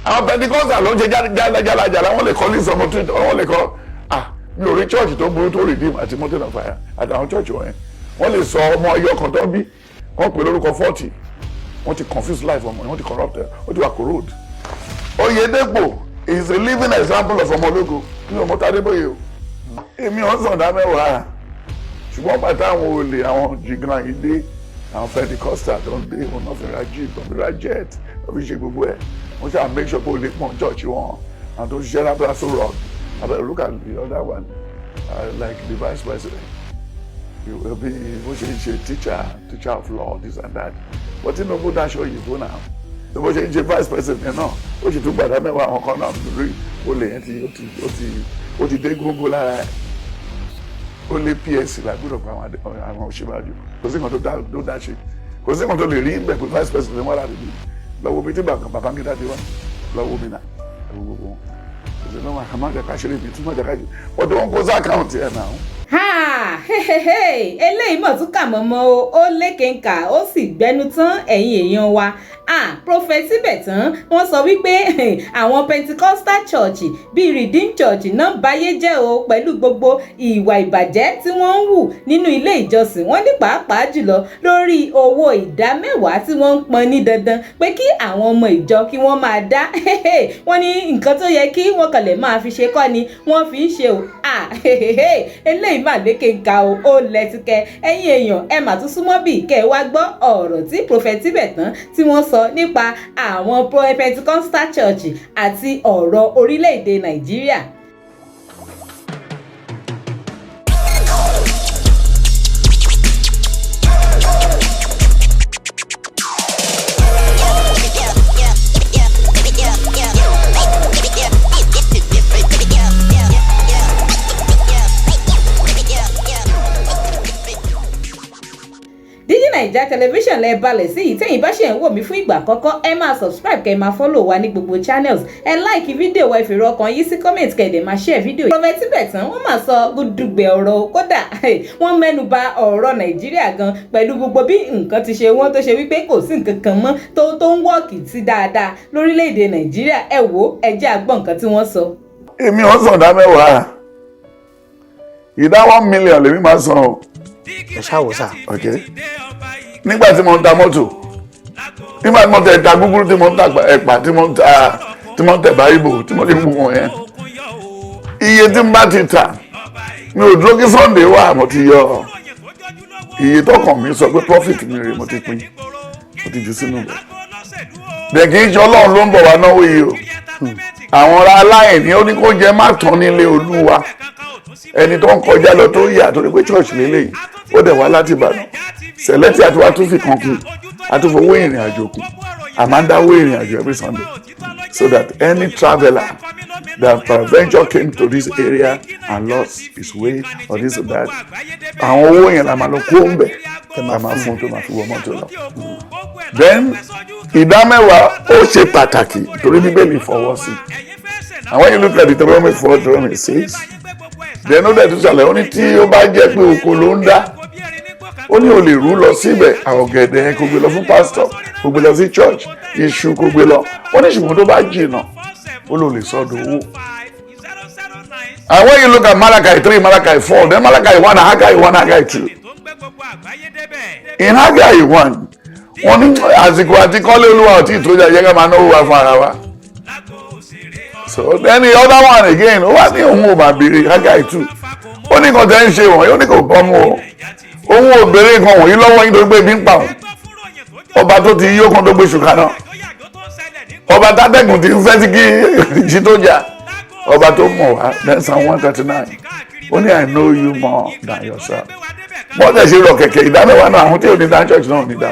Àwọn Pentecostal ló ń ṣe jálajàla, wọ́n lè kọ́ ní sọmọ tó wọ́n lè kọ́. Ah, mi ò rí church tó burú tó Redeem àti Mountain of Fire àtàwọn church wọ̀nyẹn. Wọ́n lè sọ ọmọ ẹyọ kan tó ń bí, wọ́n pè lórúkọ 40. Wọ́n ti confuse life ọmọ, wọ́n ti corrupt ẹ̀, ó ti wà corrode. Oyedepo is a living example of ọmọ ológo. Mi ò mọ Tadébóyè o, èmi ò ń sàn dá mẹ́wàá, ṣùgbọ́n bàtà àwọn olè, àwọn jìgàn yìí dé, àwọn Pentecostal tó ń dé, wọn náà fi ra jeep, wọn fi ra jet, wọn fi ṣe gbogbo ẹ̀. Wọ́n ṣáà make sure pé olè pọ̀ church wọn, àwọn tó ń ṣiṣẹ́ lábẹ́ Aso Rock abẹ́. Look at the other one, like the vice president, he will be bó ṣe ń ṣe teacher of law, this and that. But Tinubu daṣọ òyìnbó náà, bó ṣe ń ṣe vice president náà, ó sì tún gbàdá mẹ́wàá. Àwọn kan náà rí olè yẹn ti ó ti dé góńgó lára ẹ̀. Ó lé PSC làgbọ́dọ̀ pa àwọn Ọ̀ṣínbàjò. Kò sí nǹkan tó dá ṣe, kò sí nǹkan tó lè rí bẹ́ẹ̀ pé vice president wà láti bí lọ́wọ́ bí tí Babangida ti wá lọ́wọ́ mi náà. Ẹ̀wọ̀ gbogbo wọn kò sí náà, àmọ́ àjàká ṣeré mi tún àjàká ṣe wọ́n tó ń kó sí account ẹ̀ náà. Ha, eléyìí mọ̀ tún kà mọ́mọ́ o, ó lékenkà, ó sì gbẹnu tán. Ẹ̀yin èèyàn wa, ah, Prophet Tibetan, wọ́n sọ wípé àwọn Pentecostal church bíi Redeem Church náà báyé jẹ́ o, pẹ̀lú gbogbo ìwà ìbàjẹ́ tí wọ́n ń hù nínú ilé ìjọsìn. Wọ́n ní pàápàá jùlọ lórí owó ìdá mẹ́wàá tí wọ́n ń pọn ní dandan pé kí àwọn ọmọ ìjọ kí wọ́n máa dá. Wọ́n ní nǹkan tó yẹ kí wọ́n kàn lè máa fi ṣe kọ́ ni wọ́n fi ń ṣe o. Ah, eléyìí mà lékenkà o, ó lẹ́tìkẹ́. Ẹ̀yin èèyàn, ẹ mà tún súnmọ́ bí kẹ́ ẹ wá gbọ́ ọ̀rọ̀ tí Prophet Tibetan tí wọ́n sọ nípa àwọn Pentecostal church àti ọ̀rọ̀ orílẹ̀-èdè Nàìjíríà. Digi Naija Television lẹ balẹ̀ sí yìí. Tẹ́yìn bá ṣe ń wò mí fún ìgbà àkọ́kọ́, ẹ máa subscribe, kẹ́ ẹ máa follow wa ní gbogbo channels, ẹ like fídíò wa, ìfèrè ọkàn yìí sí comment, kẹ́ ẹ dẹ̀ máa share fídíò. Prophet Tibetan, wọ́n máa sọ gúdúgbẹ̀ ọ̀rọ̀, kódà wọ́n mẹ́nu bà ọ̀rọ̀ Nàìjíríà gan pẹ̀lú gbogbo bí nǹkan ti ṣe wọ́n tó ṣe wípé kò sí nǹkan kan mọ́ tó ń work sí dáadáa lórílẹ̀‐èdè Nàìjíríà. Ẹ wò, ẹ jẹ́ á gbọ́ nǹkan tí wọ́n sọ. Èmi ò ń sàn dá mẹ́wàá. Ìdá 1 million lèmi máa san o. Ẹ ṣáà wò sà. Ok, nígbà tí mo ń ta mọ́tò, nígbà tí mo tẹ̀ ta gúgúrú, tí mo ń ta ẹ̀pà, tí mo ń ta, tí mo ń tẹ̀ báyìí, tí mo ti mú wọn yẹn, iye tí n bá ti tà, mi ò dúró kí Sunday wà. Mo ti yọ iye tọkàn mi sọ pé profit mi rè, mo ti pín, mo ti jù sínú bẹ̀. Bẹ́ẹ̀ kì í ṣe Ọlọ́run ló ń bọ̀ wá náwó yìí o. Àwọn ará aláìní, ó ní kó jẹ má tán nílé Olúwa. Ẹni tó ń kọjá lọ tó yà, torí pé church lélẹ́yìí, ó dẹ̀ wá láti Ìbàdàn sẹ̀lẹ́tì àti wá tún fi kan kún, àti fowó ìrìn àjò kún. A máa ń dáwó ìrìn àjò every Sunday so that any traveller that peradventure came to this area and lost his way or this or that, àwọn owó yẹn la máa lọ kó ń bẹ̀, la máa fún tó máa fi wọ mọ́tò lọ. Then ìdá mẹ́wàá, ó ṣe pàtàkì torí Bíbélì fọwọ́ sí. And when you look at Deuteronomy 4, Deuteronomy 6, then ó dẹ̀ tún ṣàlàyé. Ó ní tí ó bá jẹ́ pé oko ló ń dá, ó ní o lè rú lọ síbẹ̀, àwọn ọ̀gẹ̀dẹ̀ kò gbé lọ fún pásítọ̀, kò gbé lọ sí church, iṣu kò gbé lọ. Ó ní ṣùgbọ́n tó bá jìnnà, ó lò lè sọ́dọ̀ owó. And when you look at Malachi 3, Malachi 4, then Malachi 1, Haggai 1, Haggai 2. In Haggai 1, wọ́n ní àsìkò àti kọ́lé Olúwa ò tí ì tó jà, jẹ́ ká máa náwó wa fún ara wa. So then the other one again, ó wá ní òun ò máa béèrè. Haggai 2, ó ní nǹkan tẹ́ ń ṣe wọ̀nyí, ó ní kò bọ́ mú o. Òun ò béèrè nǹkan wọ̀nyí lọ́wọ́ yín torí pé ebi ń pa òun. Ọba tó ti yó kan tó gbé ṣùkà náà, ọba tátẹ́gùn ti ń fẹ́ sí kí ìjì tó jà, ọba tó mọ̀ wá. Then Psalm 139, ó ní, "I know you more than yourself." Bọ́n tẹ̀ ṣe rọ kẹ̀kẹ́ ìdámẹ́wàá náà, àwọn tí ò ní dá church náà ò ní dá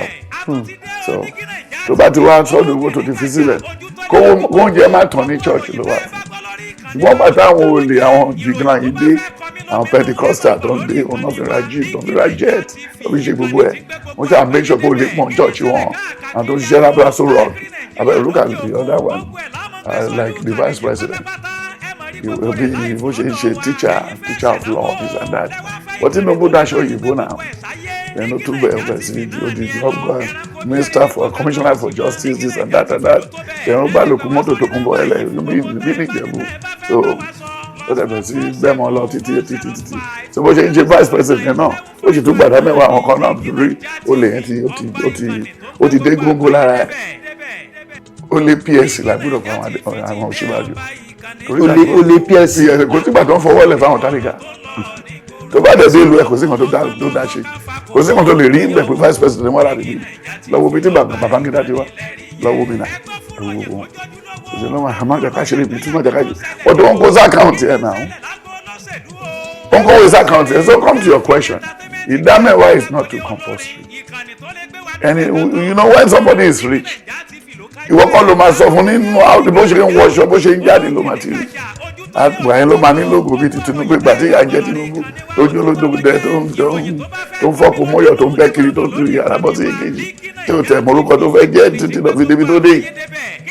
o. So tó bá ti wá sọ́dọ̀ owó tó ti fi sílẹ̀, kó oúnjẹ má tán ní church ló wà fún. Ṣùgbọ́n bàtà àwọn olè, àwọn jìgàn yìí dé, àwọn Pentecostal tó ń dé, wọn náà fi ra jeep, tó ń fi ra jet, tó fi ṣe gbogbo ẹ̀. Wọ́n ṣáà make sure pé olè pọ̀ church wọn, àwọn tó ń ṣiṣẹ́ lábẹ́ Aso Rock abẹ́. Look at the other one, like the vice president, he will be bó ṣe ń ṣe teacher of law, this and that. But Tinubu daṣọ òyìnbó náà. Then ó tún bẹ̀rẹ̀ sí ó di minister for, commissioner for justice, this and that and that. Then ó bá lòkù mọ́tò tó kún bọ́ ẹlẹ́ níbi ní Ìjẹ̀bú. So ó tẹ̀ bẹ̀rẹ̀ sí gbẹ́mọ lọ títí títí títí. So bó ṣe ń ṣe vice president yẹn náà, ó sì tún gbàdá mẹ́wàá àwọn kan náà rí olè yẹn ti ó ti dé góńgó lára ẹ̀. Ó lé PSC làgbọ́dọ̀ fún àwọn Ọ̀ṣínbàjò. Ó lé PSC. Kò sígbà tó ń fọwọ́ lẹ̀ fáwọn tálíkà. Tó bá dẹ̀ dé ìlú ẹ̀, kò sí nǹkan tó dá ṣe, kò sí nǹkan tó lè rí ń bẹ̀ pé vice president wà láti bí. Lọ́wọ́ bí tí Babangida ti wá lọ́wọ́ mi náà, lọ́wọ́ wọn ìṣẹ̀lẹ̀ wọn àmọ́ àjàká ṣe lè bí tí wọ́n àjàká ṣe wọ́n tó ń kó sí account ẹ̀ náà, ó ń kó sí account ẹ̀. So come to your question, ìdámẹ́wàá is not too compulsory. And you know, when somebody is rich, ìwọ kọ́ ló máa sọ fún nínú bó ṣe ń wọṣọ, bó ṣe ń jáde ló máa ti rí. Àgbà yẹn ló máa ní lógo bíi ti Tinubu. Ìgbà tí ìyà ń jẹ Tinubu tó jó lójó dẹ, tó ń fọ́pọ̀ mọ́yọ̀, tó ń bẹ́ kiri, tó ń tu yàrá bọ́ sí èkejì, tí ó tẹ̀ mọ́ orúkọ tó fẹ́ jẹ́ títí lọ fi débi tó dé.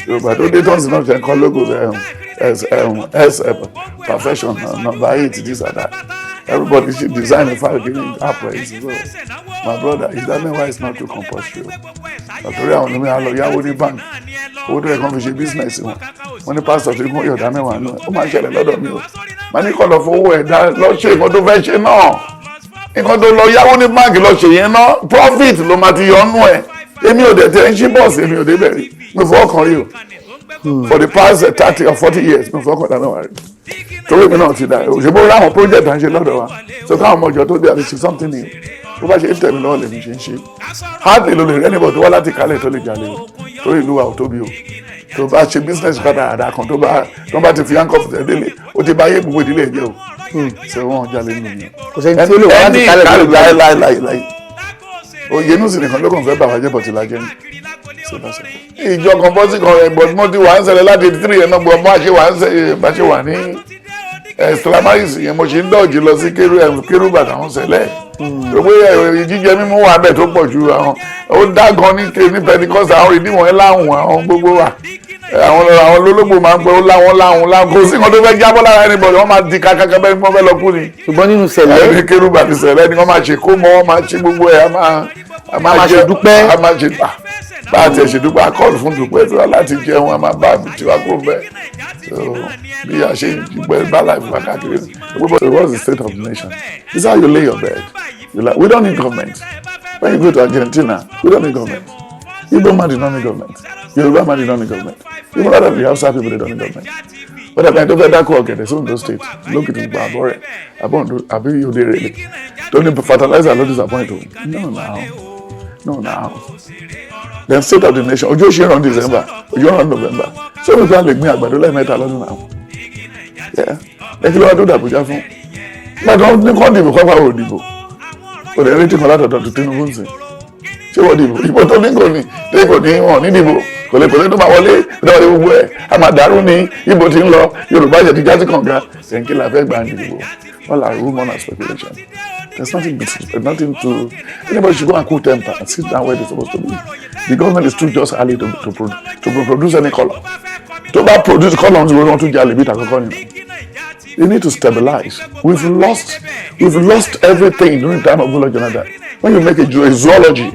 Yorùbá tó dé tó ń sin náà ṣe ń kọ́ lógo s s perfection number 8, this and that. Everybody should design a file giving app. So my brother, ìdámẹ́wàá is not too compulsory. Àtòrí àwọn onímọ̀ àlọ́ yáwó ní bank, owó tó yẹ kán fi ṣe business wọn, wọ́n ní pásítọ̀ tó kún yọ̀dá mẹ́wàá náà. Ó máa ń ṣẹlẹ̀ lọ́dọ̀ mi o. Màá ní kọ́ lọ fowó ẹ̀ dá lọ ṣe nǹkan tó fẹ́ ṣe náà. Nǹkan tó lọ yáwó ní báǹkì lọ ṣe yẹn náà, profit ló máa ti yọ nú ẹ̀. Èmi ò dẹ̀ tẹ̀ ń ṣí bọ́ọ̀sì, èmi ò débẹ̀ rí, mi fọwọ́ kan rí o. For the past 30 or 40 years, mi fọwọ́ kan dáná wà rí, torí èmi náà ti dà. Òṣèbó láwọn project à ń ṣe lọ́dọ̀ wa, so káwọn ọmọ ìjọ tó dé àti ṣe something new, bó bá ṣe ń tẹ̀mí lọ́wọ́ lèmi ṣe ń ṣe. Hardly ló lè rí anybody tó wá láti kálẹ̀ tó lè jalè o, torí ìlú wa ò tóbi o. Tó bá ṣe business padà kan, tó bá ti fi handcuff tẹ̀ délé, ó ti bá yé gbogbo ìdílé jẹ́ o. Ṣé wọ́n jalè nínú yẹn? Kò sẹ́ni tí ó lè wá láti kálẹ̀ tó lè jalè. Láì láì láì, oyè inú sì nìkan ló kàn fẹ́ bà wá jẹ́ bọ̀tì lájẹ́ ní ìjọ kan bọ́sì kan ẹ̀ bọ̀dì. Mo ti wà ń ṣẹlẹ̀ láti 83 yẹn náà gbọ́ bá ṣe wà ń ṣẹlẹ̀, bá ṣe wà ní Slamais yẹn, mo ṣe ń dọ̀jì lọ sí kérúbà àtàwọn ṣẹlẹ̀ gbogbo jíjẹ mímú wà bẹ́ẹ̀ tó pọ̀ ju àwọn. Ó dá gan ní ní Pentecost, àwọn ìdíwọ̀n ẹ̀ láwùn, àwọn gbogbo wa, àwọn olólùgbò máa ń pẹ́ ó láwọn láwùn láwùn. Kò sí nǹkan tó fẹ́ jábọ́ lára anybody, wọ́n máa di kakaka bẹ́ẹ̀ ni wọ́n fẹ́ lọ kú ni. Ṣùgbọ́n nínú sẹ̀lẹ̀. Ẹni kérúbà ti sẹ̀lẹ̀ ni wọ́n máa ṣe kó mọ́, wọ́n máa ṣe gbogbo ẹ̀, a máa ṣe dúpẹ́. A máa ṣe bá a tiẹ̀ ṣe dúpẹ́ akọ́ọ̀lù fún dúpẹ́ tí wọ́n láti jẹun, a máa bá tiwa kó bẹ́ẹ̀. So bí a ṣe ń dúpẹ́ bá láì fún wa káàkiri. So what's the state of the nation? This is how you lay your bed. You like, we don't need government. When you go to Argentina, we don't need government. Igbo man did not need government. Yoruba man did not need government. Even a lot of the Hausa people, they don't need government. But ẹ̀ka tó fẹ́ dákọ̀ ọ̀gẹ̀dẹ̀ sí Ondo State lókìtì gba àbọ̀ rẹ̀ àbí òde rẹ̀ tó ní fertilizer ló disappoint o. No now, no now. Then state of the nation, ojú ó ṣe ràn December, ojú ó ràn November, so mi fẹ́ lè gbin àgbàdo lẹ́ẹ̀mẹ́ta lọ́dún náà. Ẹ kí ló wá tó dàbújá fún nígbà tí wọ́n ní kọ́ dìbò kọ́ pàwọ́ òdìbò kò lè retí kan látọ̀dọ̀ tó Tinubu ń sìn. Ṣé wọ́n dìbò? Ìbò tó ní kò ní tí kò ní wọn ní dìbò, kò lè tó máa wọlé tó wọlé, gbogbo ẹ̀ a máa dàrú ní. Ibo ti ń lọ, Yorùbá jẹ̀ ti jásí kànga ẹ̀ǹkí la fẹ́ gbà ní ìdìbò. All are rumour and speculation. There's nothing to anybody should go and cool temper and sit down where they're supposed to be. The government is too just early to produce any colour. Tó bá produce colour, wọ́n tún jalè bí ìtàkọ́kọ́ nìyẹn. They need to stabilize. We've lost everything during the time of Goodluck Jonathan. When you make a zoology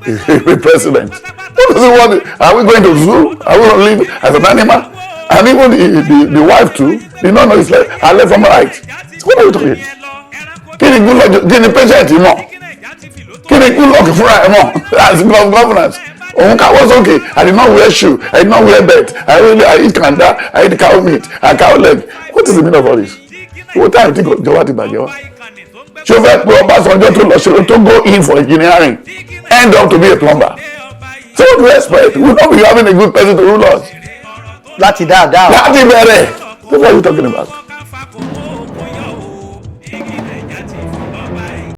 a president, what does he want? Are we going to zoo? Are we going to live as an animal? And even the wife too, they don't know it's like her left from right. So what are we talking? Kí ni Goodluck, kí ni patient mọ̀? Kí ni Goodluck fúnra ẹ̀ mọ̀ as governance? Òun káwọ́ sókè, "I did not wear shoe, I did not wear belt, I really I eat kanda, I eat cow meat and cow leg." What is the meaning of all this? Owó táyà tí ìjọba ti bàjẹ́ wá. Ṣé o fẹ́ pé Ọbásanjọ́ tó lọ ṣe tó go in for engineering end up to be a plumber? So what do you expect? We don't be having a good person to rule us. Láti dáadáa. Láti bẹ̀rẹ̀. What are you talking about?